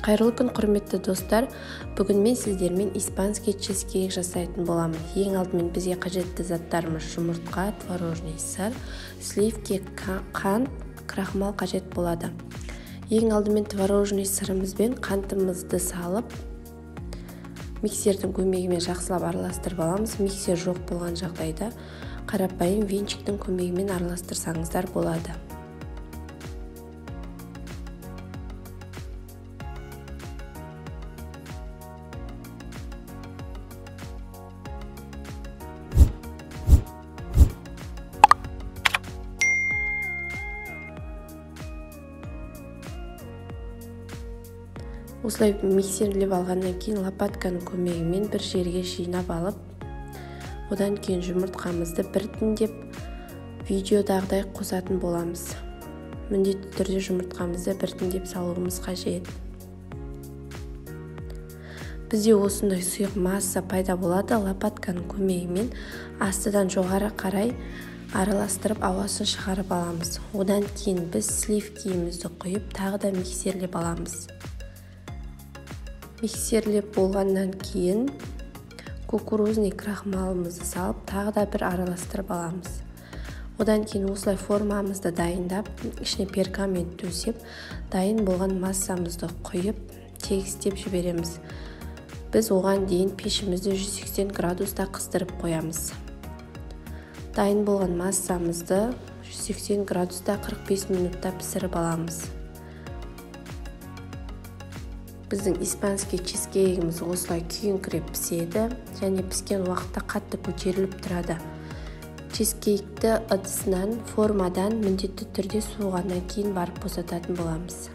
Қайырлы күн, құрметті достар. Бүгін мен сіздермен испанский чизкейк жасайтын боламын. Ең алдымен бізге қажетті заттарымыз жұмыртқа, творожный сыр, сливки, қант, крахмал қажет болады. Ең алдымен творожный сырымыз бен қантымызды салып, миксердің көмегімен жақсылап араластырып аламыз. Миксер жоқ болған жағдайда қарапайым венчиктің көмегімен араластырсаңыздар болады. Осылай миксерлеп алғаннан кейін лопатканың көмегімен бір жерге жинап алып, одан кейін жұмыртқамызды біртіндеп видеодағыдай қосатын боламыз. Міндетті түрде жұмыртқамызды біртіндеп салуымыз қажет. Бізде осындай сұйық масса пайда болады. Лопатканың көмегімен астыдан жоғары қарай араластырып ауасын шығарып аламыз. Одан кейін біз сливкиімізді құйып тағы да миксерлеп аламыз. Миксерлеп болғаннан кейін кукурузный крахмалымызды салып тағы да бір араластырып аламыз. Одан кейін осылай формамызды дайындап, ішіне пергамент төсеп, дайын болған массамызды құйып, тегістеп жібереміз. Біз оған дейін пешімізді 180 градуста қыздырып қоямыз. Дайын болған массамызды 180 градуста 45 минутта пісіріп аламыз. Біздің испанский чизкейгіміз осылай күйіңкіреп піседі және піскен уақытта қатты көтеріліп тұрады. Чизкейкті ыдысынан, формадан міндетті түрде суығаннан кейін барып босататын боламыз.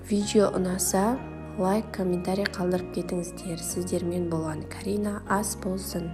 Видео ұнаса, лайк, комментарий қалдырып кетіңіздер. Сіздермен болған Карина, ас болсын.